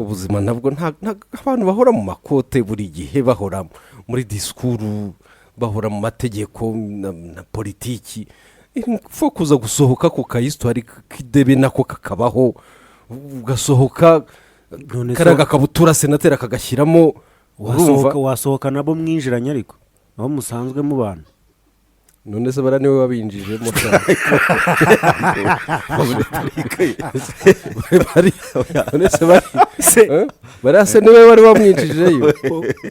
Ubwo buzima ntabwo abantu bahora mu makote buri gihe, bahora muri disikuru, bahora mu mategeko na politiki. Fo kuza gusohoka ku ka histoire k'idebe nako kakabaho, ugasohoka None se kariya gakabutura senateri akagashyiramo, urumva? Wasohoka nabo mwinjiranye, ariko aho musanzwe mubana. None se bara niwe wabinjijemo? None se bari, eh? Bariya se niwe wari wamwinjijeyo?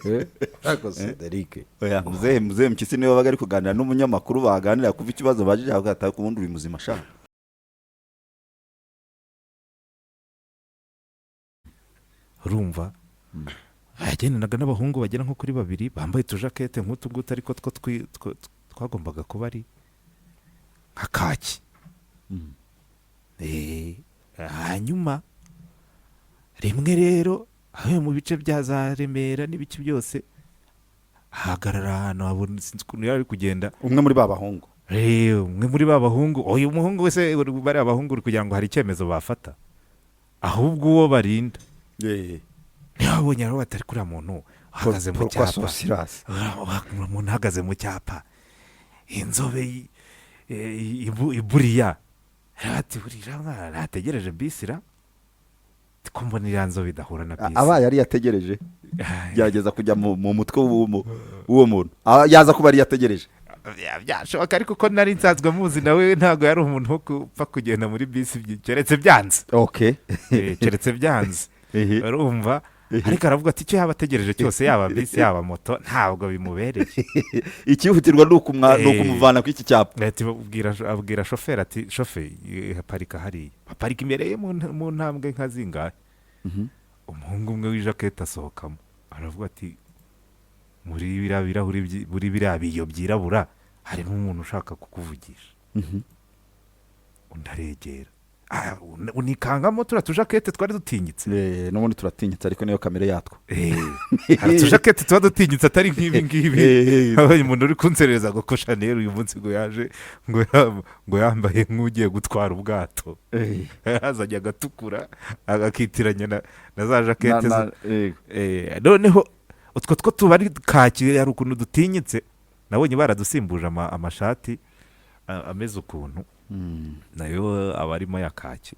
Eh? Ariko Cedric. Oya, muzehe Mpyisi niwe wabaga ari kuganira n'umunyamakuru, baganira kuva ikibazo bajije hagati, ubundi uri muzima sha. Urumva, yagendanaga n'abahungu bagera nko kuri babiri bambaye utujakete nk'utu ngutu, ariko two twagombaga kuba ari nka kaki. Hanyuma rimwe rero aho mu bice bya za Remera n'ibiki byose, ahagarara ahantu, habona, sinzi ukuntu yari ari kugenda. Umwe muri ba bahungu. Umwe muri ba bahungu. Uyu muhungu wese, bariya bahungu uri kugira ngo hari icyemezo bafata, ahubwo uwo barinda ntibabonye aho batari kuriya muntu uhagaze mu Pourquoi cyapa. son silence? Uriya muntu uhagaze mu cyapa, inzobe iburiya, ati: "Buriya mwana ntategereje bisi ra? Ko mbona iriya nzobe idahura na bisi?" Abaye yari yategereje, Ah, gerageza kujya mu mutwe w'uwo muntu. Ah, yaza kuba yari yategereje. Byashoboka, ariko ko nari nsanzwe muzi, nawe ntabwo yari umuntu wo gupfa kugenda muri bisi keretse byanze. Keretse byanze. Urumva, ariko aravuga ati icyo yaba ategereje cyose, yaba bisi, yaba moto, ntabwo bimubereye. Ikihutirwa ni ukumuvana kuri iki cyapa. Ati abwira shoferi ati: "Shoferi, parika hariya." Aparika imbere ye mu ntambwe nka zingahe. Umuhungu umwe w'ijaketi asohokamo, aravuga ati: "Muri biriya birahuri muri biriya biyo byirabura harimo umuntu ushaka kukuvugisha." Undi aregera. Ah, unikangamo turiya tujakete twari dutinyitse. N'ubundi turatinyitse, ariko niyo kamere yatwo. Hari utujakete tuba dutinyitse, atari nk'ibi ngibi. Habaye umuntu uri kunserereza ngo ko Chanel uyu munsi ngo yaje ngo yambaye nk'ugiye gutwara ubwato, yazanye agatukura agakitiranya na za jakete. Noneho utwo two tuba ari kaki, hari ukuntu dutinyitse. Nabonye baradusimbuje amashati ameze ukuntu, nayo aba arimo ya kaki.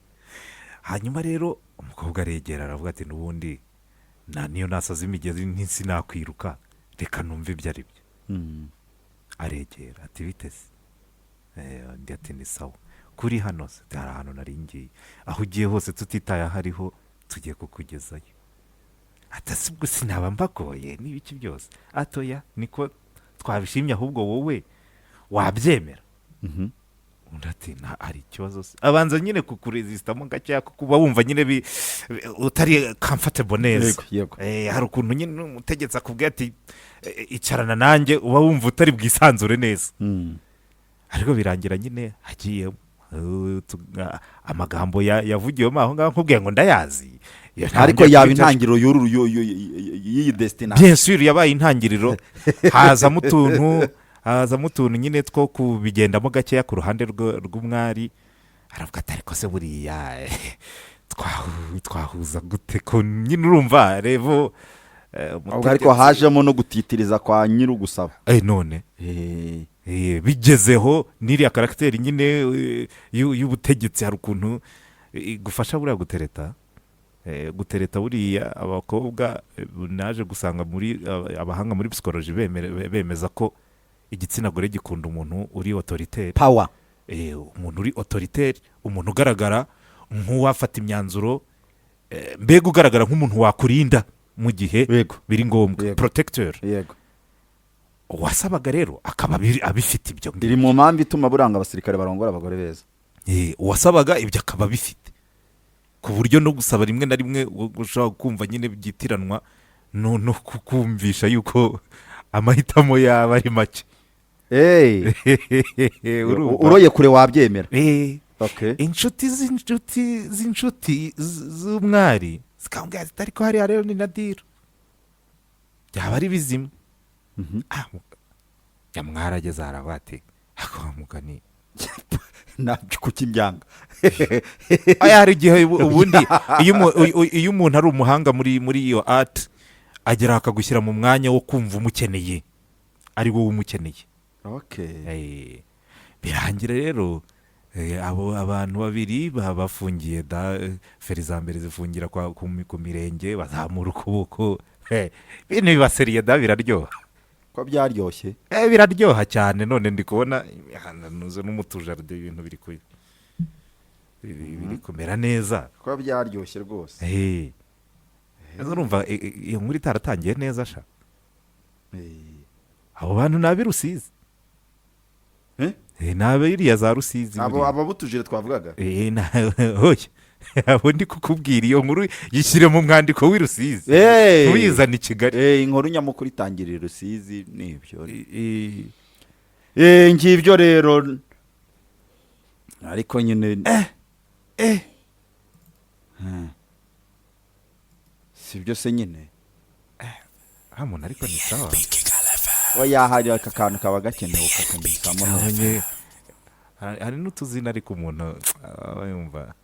Hanyuma rero umukobwa aregera, aravuga ati: "N'ubundi na niyo nasaza imigezi ntisinakwiruka, reka numve ibyo ari byo." Aregera ati: "Biteze?" Undi ati: "Ni sawa, kuri hano se?" Ati: "Hari ahantu nari ngiye." "Aho ugiye hose tutitaye aho ariho, tugiye kukugezayo." Ati: "Ese ubwo sinaba mbagoye n'ibiki byose?" "Atoya, niko twabishimye, ahubwo wowe wabyemera?" Undi ati: "Nta hari ikibazo se?" Abanza nyine kukurezisitamo gakeya, kuko uba wumva nyine utari comfortable neza. Yego, yego. Hari ukuntu nyine umutegetsi akubwira ati: "Icarana nanjye," uba wumva utari bwisanzure neza. Ariko birangira nyine hagiye amagambo yavugiwemo aho ngaho, nkubwiye ngo ndayazi. Iyo Ariko ntangiye yaba intangiriro y'iyi destination. Bien sûr, yabaye intangiriro, hazamo utuntu nyine two kubigendamo gakeya ku ruhande rw'umwari. Aravuga ati: "Ariko se buriya twahuza gute?" Ko nyine urumva revo Ubwo ariko hajemo no gutitiriza kwa nyir'ugusaba. None bigezeho n'iriya caractère nyine y'ubutegetsi, hari ukuntu igufasha buriya gutereta. Gutereta buriya abakobwa, naje gusanga muri abahanga muri psychologie bemeza ko igitsina gore gikunda umuntu uri autoritaire. Power. Umuntu uri autoritaire, umuntu ugaragara nk'uwafata imyanzuro, mbega ugaragara nk'umuntu wakurinda mu gihe biri ngombwa, protecteur. Uwasabaga rero akaba abifite ibyo ngibyo. Iri mu mpamvu ituma buranga abasirikare barongora abagore beza. Uwasabaga ibyo akaba abifite, ku buryo no gusaba rimwe na rimwe ushobora kumva nyine byitiranwa no kukumvisha yuko amahitamo yaba ari make. Urumva? Uroye kure wabyemera. Inshuti z'inshuti z'inshuti z'umwari zikambwira ziti: "Ariko hariya rero ni na deal, byaba ari bizima." Ah, nyamwari ageze haravuga ati: "Ako mugani." Nabyo kuki imbyanga? Aya, hari igihe ubundi iyo umuntu ari umuhanga muri iyo art, agera akagushyira mu mwanya wo kumva umukeneye, ari wowe umukeneye. Birangira rero abo abantu babiri bafungiye da feri za mbere zifungira ku mirenge, bazamura ukuboko. Ibintu bibaseriye da, biraryoha. Ko byaryoshye. Biraryoha cyane. None ndi kubona nuze n'umutujardin, ibintu biri kumera neza. Ko byaryoshye rwose. Ese urumva iyo nkuru itaratangiye neza sha? Abo bantu ni ab'i Rusizi. Eh? Ni ab'iriya za Rusizi Abo buriya. Abo butujire twavugaga. Oya, abo ndi kukubwira, iyo nkuru yishyire mu mwandiko w'i Rusizi, ntuyizane i Kigali. Inkuru nyamukuru itangirira i Rusizi, nibyo. Ngibyo rero, ariko nyine si byo se nyine? Ah, muntu, ariko ni sawa. Oya, hari aka kantu kaba gakenewe kakanyuzamo. Nabonye hari n'utuzina, ariko umuntu aba yumva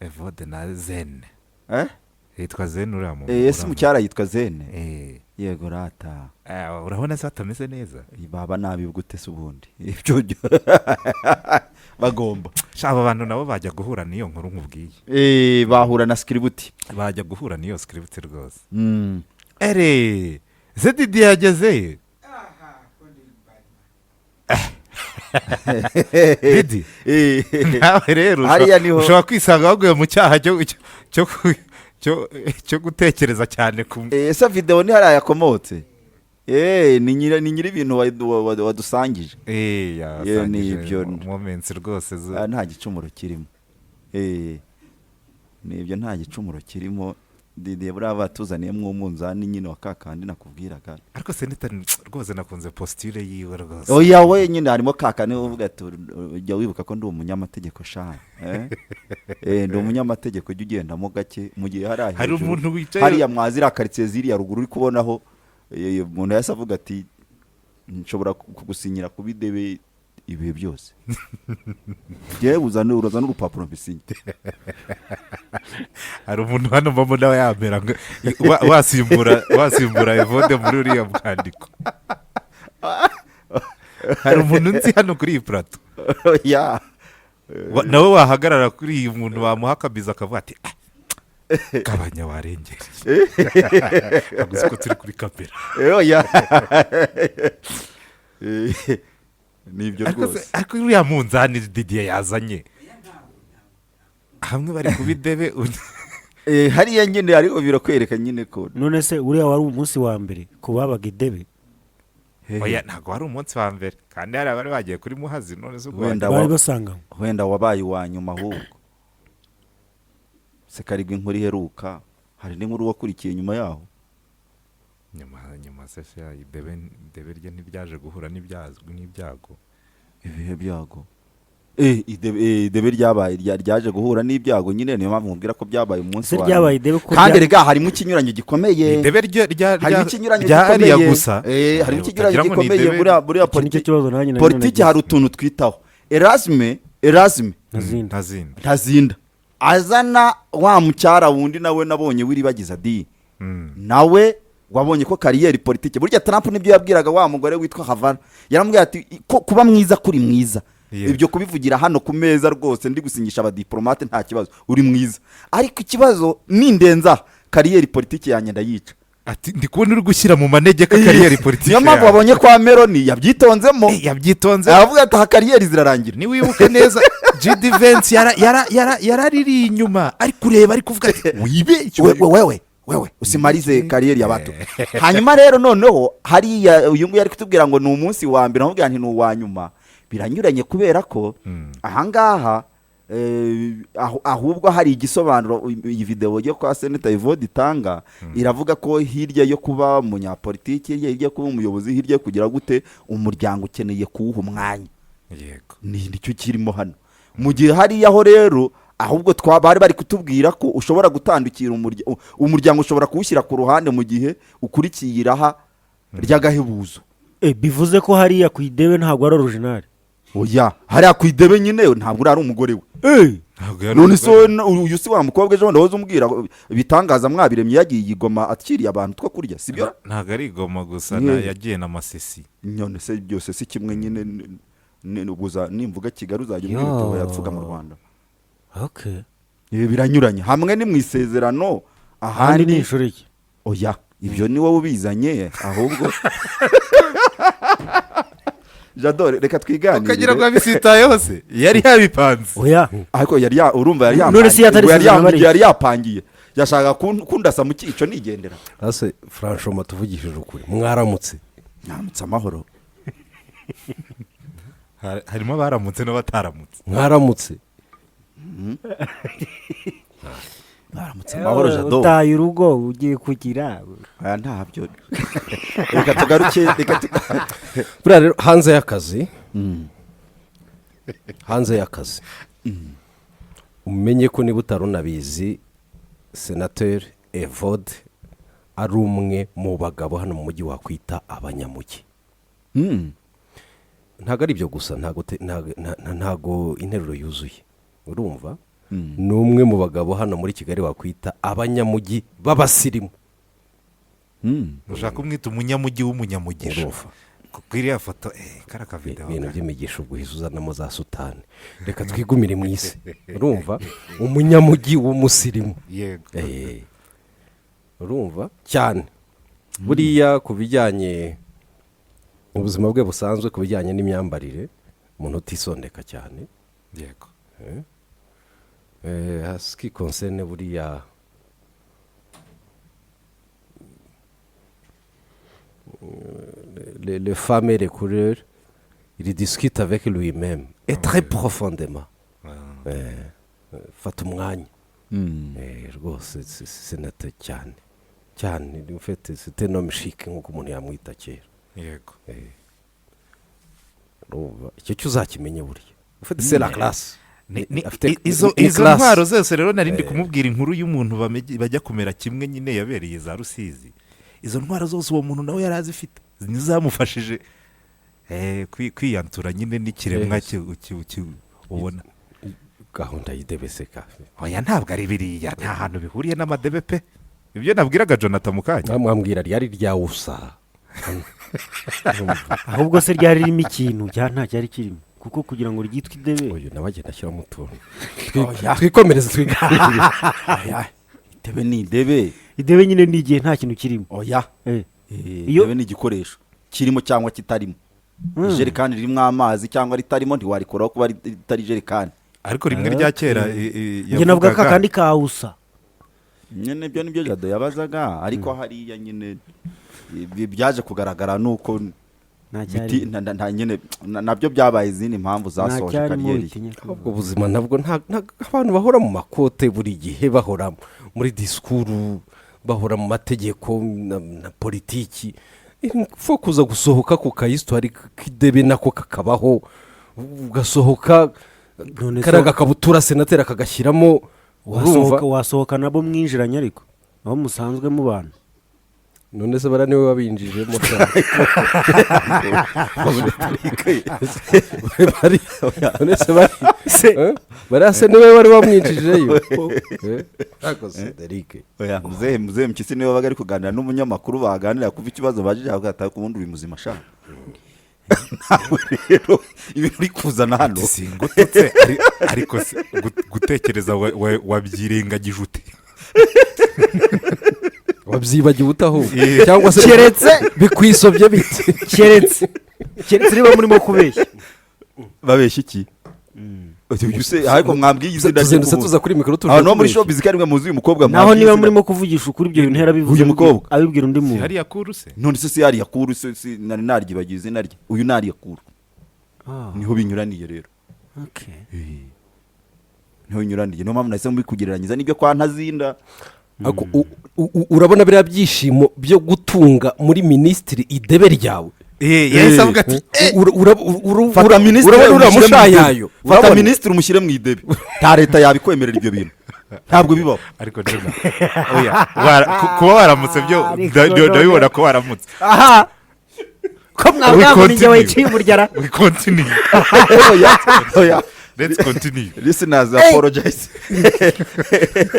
Evode na Zene. Eh? Yitwa Zene uriya muntu. Ese mucyara yitwa Zene? Eh. Yego rata. Urabona se batameze neza? Baba nabi gute se ubundi? Ibyo bagomba Sha, aba bantu nabo bajya guhura n'iyo nkuru nkubwiye. Bahura na script. Bajya guhura n'iyo script rwose. Ere se Didi yageze? Didi, nawe rero Hariya niho. ushobora kwisanga waguye mu cyaha cyo gutekereza cyane ku Ese videwo ni hariya yakomotse? Ni nyiri ibintu wadusangije. Yasangije Ni ibyo. Moments rwose Ah, nta gicumuro kirimo. Ni ibyo, nta gicumuro kirimo. Didier buriya batuzaniyemo umunzani nyine wa kakandi nakubwiraga. Ariko seneta rwose nakunze posture yiwe rwose. Oya, we nyine harimo kakandi uvuga ati: "Ujya wibuka ko ndi umunyamategeko sha, eh? Ndi umunyamategeko, ujya ugendamo gake." Mu gihe hariya Hari hejuru, umuntu wicaye hariya mwaziriya karitsiye ziriya ruguru uri kubonaho, umuntu yahise avuga ati: "Nshobora kugusinyira kuba idebe ibihe byose, yewe uzana, urazana urupapuro mbisinye." Hari umuntu hano mbona yamera ngo wasimbura Evode muri uriya mwandiko. Hari umuntu nzi hano kuri iyi plateau ya nawe wahagarara kuri iyi muntu, bamuha akabiza akavuga ati: "Ah, gabanya, warengereye, ntabwo uzi ko turi kuri kamera." Oya. Nibyo Ariko rwose. Ariko uriya munzani Didier yazanye, hamwe bari kuba idebe Hariya nyine ariko birakwereka nyine ko None se uriya wari umunsi wa mbere ku babaga idebe? Oya, ntabwo wari umunsi wa mbere, kandi hari abari bagiye kuri Muhazi. None se ubwo Wenda Bari basanganywe. Wenda wabaye uwa nyuma ahubwo se karigwa inkuru iheruka, hari n'inkuru wakurikiye nyuma yaho. Nyuma se sha, idebe rye ntiryaje guhura n'ibyago? Ibihe byago? Idebe ryabaye ryaje guhura n'ibyago nyine, niyo mpamvu mubwira ko byabaye umunsi Se wa ryabaye nyuma. idebe ko Kandi rega harimo ikinyuranyo gikomeye. Idebe ryo Harimo ikinyuranyo rya hariya gikomeye. gusa. Harimo ikinyuranyo Utagira ngo ni gikomeye. idebe. Buriya Iki nicyo politiki kibazo nanjye nari politiki nanagize. hari utuntu twitaho. Erasme Ntazinda. Ntazinda. Ntazinda azana wa mucyara wundi nawe nabonye wiribagiza di. Nawe wabonye ko carrière politique, burya Trump nibyo yabwiraga wa mugore witwa Havana, yaramubwira ati: "Ko kuba mwiza kuri mwiza, ibyo kubivugira hano ku meza rwose ndi gusinyisha abadiplomate nta kibazo, uri mwiza, ariko ikibazo nindenza carrière politique yanjye ndayica." Ati: "Ndi kubona uri gushyira mu manegeka carrière politique Niyo mpamvu yawe." wabonye kwa Meloni yabyitonzemo. Yabyitonze. Aravuga ati: "Aha carrière zirarangira." Niwibuke neza, JD Vance yaraririye inyuma ari kureba, ari kuvuga ati: "Wibeshye." Wewe wewe usimarize carrière ya bato. Hanyuma rero noneho hariya uyu nguyu ari kutubwira ngo ni umunsi wa mbere, amubwira nti ni uwa nyuma. Biranyuranye kubera ko ahangaha ahubwo hari igisobanuro iyi videwo yo kwa Seneta Evode itanga. Iravuga ko hirya yo kuba umunyapolitiki, hirya yo kuba umuyobozi, hirya yo kugira gute, umuryango ukeneye kuwuha umwanya. Ni nicyo kirimo hano. Mu gihe hariya ho rero ahubwo bari bari kutubwira ko ushobora gutandukira umuryango, ushobora kuwushyira ku ruhande mu gihe ukurikiye iraha ry'agahebuzo. Bivuze ko hariya ku idebe ntabwo ari original. Oya, hariya ku idebe nyine ntabwo uriya ari umugore we. Ntabwo yari None se umugore. wowe uyu si wa mukobwa ejo bundi wahoze umbwira ibitangaza mwabiremye, yagiye i Goma akiriye abantu two kurya, sibyo? Ntabwo ari i Goma gusa, yagiye na Masisi. None se byose si kimwe nyine? Guza nimvuga Kigali uzajya umbwira uti Yo. "Oya, yapfuga mu Rwanda." Okay. Ibi biranyuranye, hamwe ni mu isezerano, Ahandi ni ahandi inshoreke. Oya, ibyo ni wowe ubizanye. Ahubwo Jadore, reka Ukagira ngo twiganirire. yabisitayeho se, yari yabipanze. Oya. Ariko yari ya urumva yari None se iyo atari yampangiye, yari isezerano bari- yari yapangiye, yashakaga kundasa mu cyico nigendera. Ase franchement, tuvugishije ukuri, mwaramutse? Namutse amahoro. Harimo abaramutse n'abataramutse. Mwaramutse? Mwaramutse amahoro, Jado. Utaye urugo ugiye kugira. Aya ntabyo, reka tugaruke, reka Buriya rero hanze y'akazi, hanze y'akazi, umenye ko niba utari unabizi, senateri Evode ari umwe mu bagabo hano mu mujyi wakwita abanyamujyi. Ntabwo ari ibyo gusa, ntabwo interuro yuzuye. Urumva, ni umwe mu bagabo hano muri Kigali wakwita abanyamujyi b'abasirimu. Ushaka umwita umunyamujyi w'umunyamugisha. Urumva. Kuko iriya foto, kariya kavidewo. Ibintu by'imigisha ubwo uhise uzanamo za sutani, reka twigumire mu isi. Urumva, umunyamujyi w'umusirimu. Yego. Urumva cyane buriya ku bijyanye ubuzima bwe busanzwe, ku bijyanye n'imyambarire, umuntu utisondeka cyane. En ce qui concerne buriya les femmes et les couleurs, il discute avec lui-même et très profondément. Fata umwanya. Rwose senateri cyane cyane, en fait c'est un homme chic nk'uko umuntu yamwita kera. Urumva icyo cyo uzakimenye buriya, en fait c'est la classe. Afite Izo ni izo classe. ntwaro zose rero, nari ndi kumubwira inkuru y'umuntu bajya kumera kimwe nyine, yabereye za Rusizi. Izo ntwaro zose uwo muntu nawe yari azifite, nizo zamufashije kwiyantura nyine n'ikiremwa ubona. Gahunda y'idebeseka. Oya, ntabwo ari biriya, nta hantu bihuriye n'amadebe pe, ibyo nabwiraga Jonathan mu kanya. Mwambwira ryari ryawusa. Ahubwo se ryari ririmo ikintu cya nta cyari kirimo, kuko kugira ngo ryitwe idebe. Uyu nawe agenda ashyiramo utuntu. Twikomereze, twiganirire. Oya, idebe ni idebe. Idebe nyine ni igihe nta kintu kirimo. Oya. Iyo Idebe ni igikoresho kirimo cyangwa kitarimo. Ijerekani ririmo amazi cyangwa ritarimo ntiwarikoraho kuba ritari ijerekani. Ariko rimwe rya kera Njye navuga ko yavugaga- akandi kawusa. Nyine ibyo nibyo Jado yabazaga, ariko hariya nyine ibi byaje kugaragara nuko Nta biti cyarimo. nta nyine nabyo byabaye izindi mpamvu Nta zasoje cyarimo. carrière ye. Bitinya. Ubwo buzima nabwo abantu bahora mu makote buri gihe, bahora muri disikuru, bahora mu mategeko na politiki, fo kuza gusohoka ku kahistoire k'idebe nako kakabaho, ugasohoka None se- kariya gakabutura senateri akagashyiramo, urumva. Wasohoka nabo mwinjiranye, ariko abo musanzwe mubana. None se bara niwe wabinjijemo? None se bari Eh? Bariya se niwe wari wamwinjijeyo? Ariko Cedric. Oya, muzehe Mpyisi niwe wabaga ari kuganira n'umunyamakuru, baganira kuva ikibazo bajije avuga ati ubundi uri muzima sha, nawe rero ibintu uri kuzana hano. Singututse, ariko se, gutekereza wabyirengagije ute? Wabyibagiwe utaho cyangwa se Keretse- bikwisobye bite? Keretse niba murimo kubeshya. Babeshya iki? Uyu se, ariko mwambwiye izina rye? Tuzindutse tuza kuri mikoro tuje Abantu bo muri kubeshya. showbiz kandi mwe muzi uyu mukobwa, Naho mwambwiye niba izina. murimo kuvugisha ukuri, ibyo bintu yarabivuze Uyu mukobwa. abibwira undi muntu. Hariya kuru se? None se si yariya kuru se, si nari naryibagiwe izina rye, uyu nariya kuru. Ah, Niho binyuraniye rero. okay. Niho binyuraniye, niyo mpamvu nahise mbikugereranyiriza n'ibyo kwa Ntazinda. Ariko urabona biriya byishimo byo gutunga muri minisitiri idebe ryawe. Yahise avuga ati Fata minisitiri Urabona uriya umushyire mu idebe. mushayayo. Fata Urabona? minisitiri umushyire mu idebe, nta leta yabikwemerera, ibyo bintu ntabwo bibaho. Ariko Jona, oya, kuba waramutse byo Ariko ndabibona ko waramutse. Aha. Ko mwavuga ngo ni njye Continue. wayiciye uburyara? We continue. Oya, oya. Let's continue. Listeners, apologize.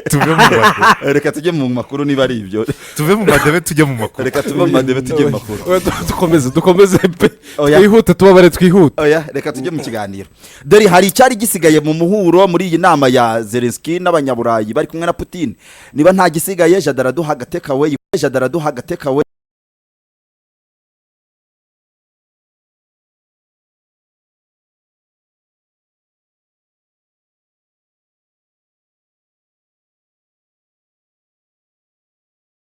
Tuve mu madebe. Reka tujye mu makuru niba ari ibyo. Tuve mu madebe tujye mu makuru. Reka tuve mu madebe tujye mu makuru. Oya, dukomeze, dukomeze pe. Oya. Twihute, tubabare, twihute. Oya, reka tujye mu kiganiro. Dore hari icyari gisigaye mu muhuro muri iyi nama ya Zelenski n'Abanyaburayi bari kumwe na Putin. Niba nta gisigaye, Jadaraduha agatekawe, Jadaraduha agatekawe.